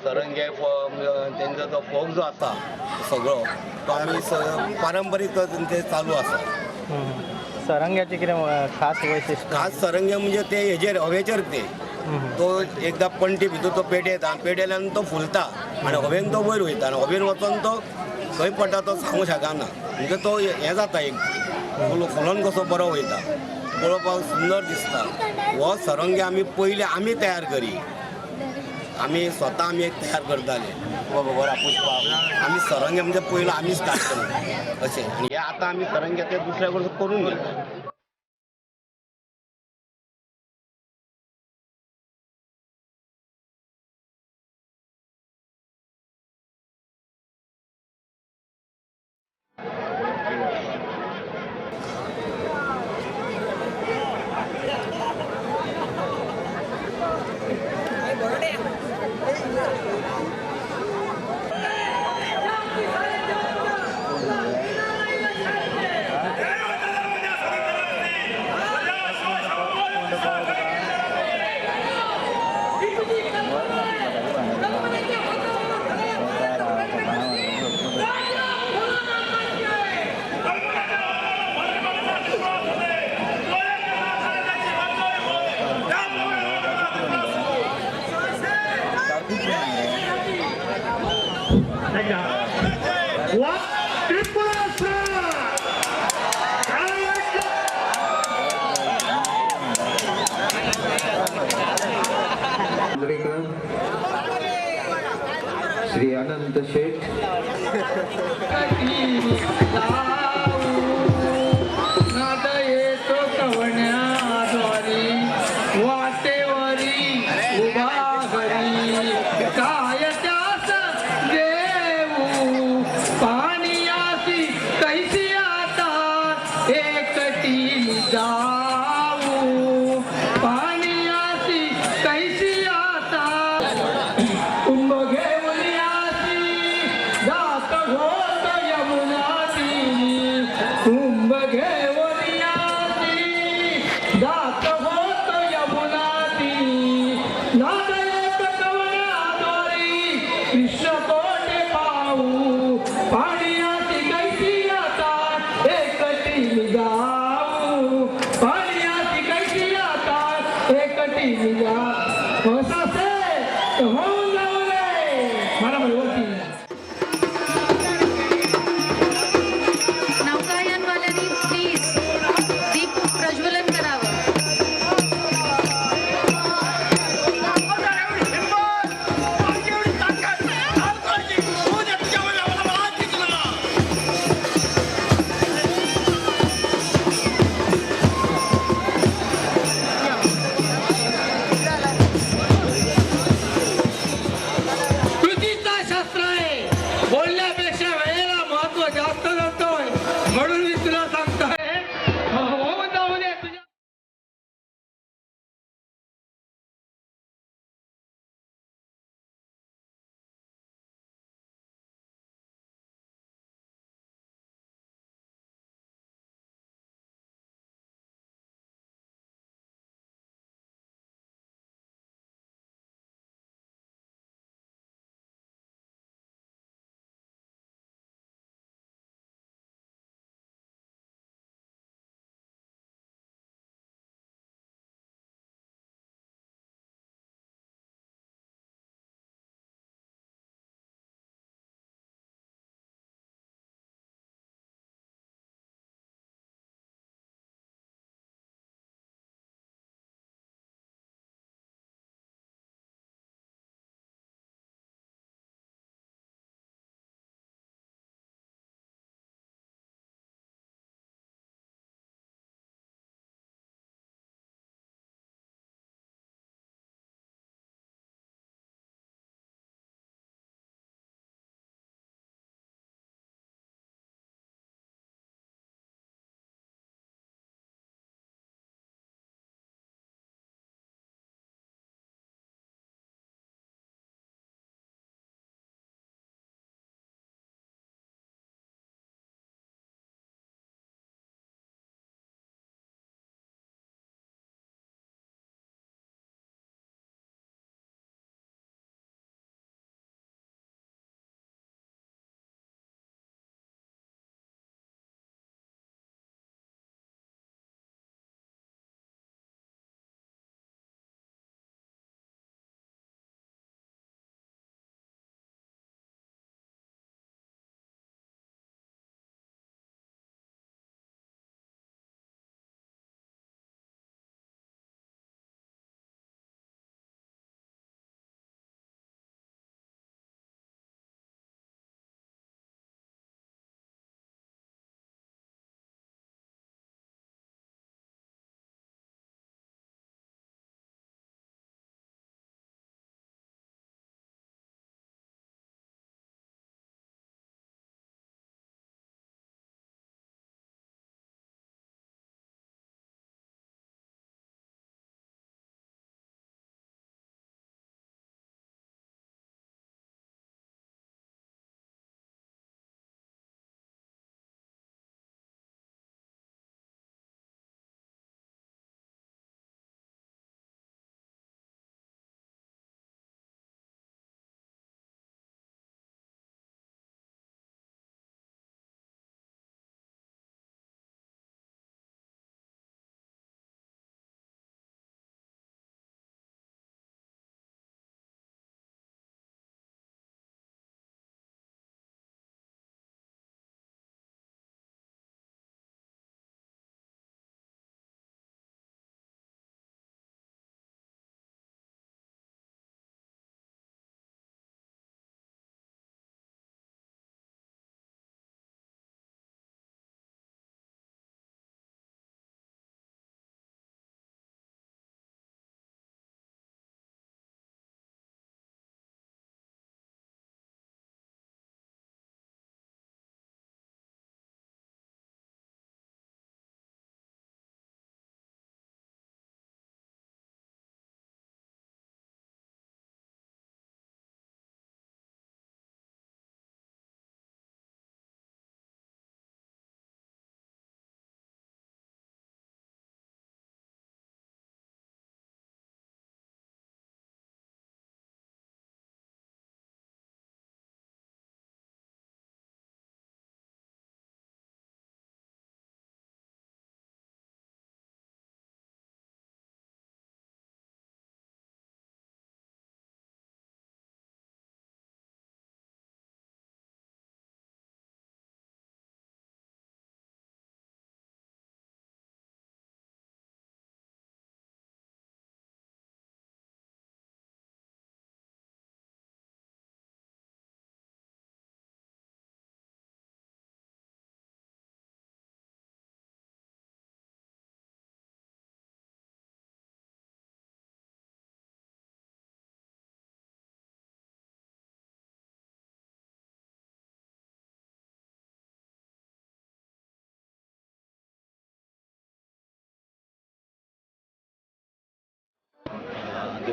सरंगे तेंचो जो फोक जो आसा सगळो तो आमी पारंपरीक ते चालू आसा. सरंग्याचे कितें खास वैशिश्ट? खास सरंगे म्हणजे ते हेजेर हवेचेर ते तो एकदा पणटी भितर तो पेटयता, पेटयल्यान तो फुलता आनी हवेन तो वयर वयता आनी हवेन वचोन तो खंय पडटा तो सांगूंक शकना. म्हणजे तो हें जाता, एक फुलोन कसो बरो वयता, पळोवपाक सुंदर दिसता. हो सरंगे आमी पयले आमी तयार करी, आमी स्वता आमी एक तयार करताले बरा पुष्पाक. आमी सरंगे म्हणजे पयलो आमी स्टार्ट केले अशें. आनी हे आतां आमी सरंगे ते दुसऱ्या कडसून करून घेता. श्री अनंत शेठ. येतो कवण्याद्वारी वाटेवरी उभा घरी काय त्यास देऊ पाणीयासी कैसी आता एकटी जाऊ पाणीयासी कैसी आता कुंभ घेऊन यासी जात होत यमुना तीरी.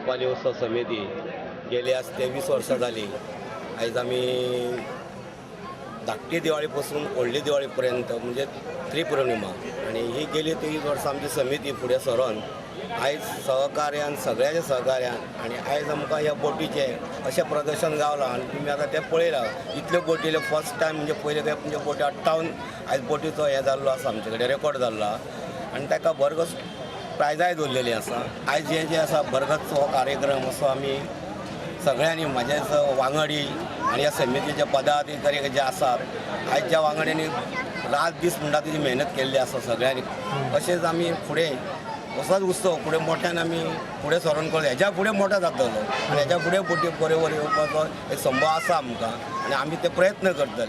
रुपाली उत्सव समिती गेली आज 23 वर्सां जाली. आयज आमी धाकटी दिवाळी पासून व्हडली दिवाळी पर्यंत म्हणजे त्रिपौर्णिमा आनी ही गेली 23 वर्सां आमची समिती फुडें सरोन आयज सहकार्यान, सगळ्याच्या सहकार्यान आनी आयज आमकां ह्या बोटीचें अशें प्रदर्शन गावलां आनी तुमी आतां तें पळयलां. इतल्यो बोटी फर्स्ट टायम, म्हणजे पयले खेप म्हणजे बोटी 58 आयज बोटीचो हें जाल्लो आसा, आमचे कडेन रेकॉर्ड जाल्लो आहा आनी ताका भरघोस प्रायजाय दवरलेली आसा. आयज हें जें आसा भरगच्च हो कार्यक्रम असो आमी सगळ्यांनी, म्हाजे वांगडी आनी ह्या समितीचे पदाधिकारी जे आसात, आयज ज्या वांगड्यांनी रात दीस म्हणटा तेजी मेहनत केल्ली आसा सगळ्यांनी, अशेंच आमी फुडें असोच उत्सव फुडें मोठ्यान आमी फुडें सरोन करता. हेज्या फुडें मोठो जातलो आनी हेज्या फुडें बोटी बऱ्यो बऱ्यो येवपाचो एक संभव आसा आमकां आनी आमी ते प्रयत्न करतले.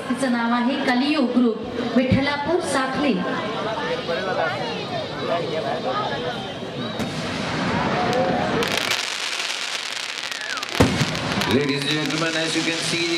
तिचं नाव आहे कलियुग group, Vithalapur, Sakhali. Ladies and gentlemen, as you can see,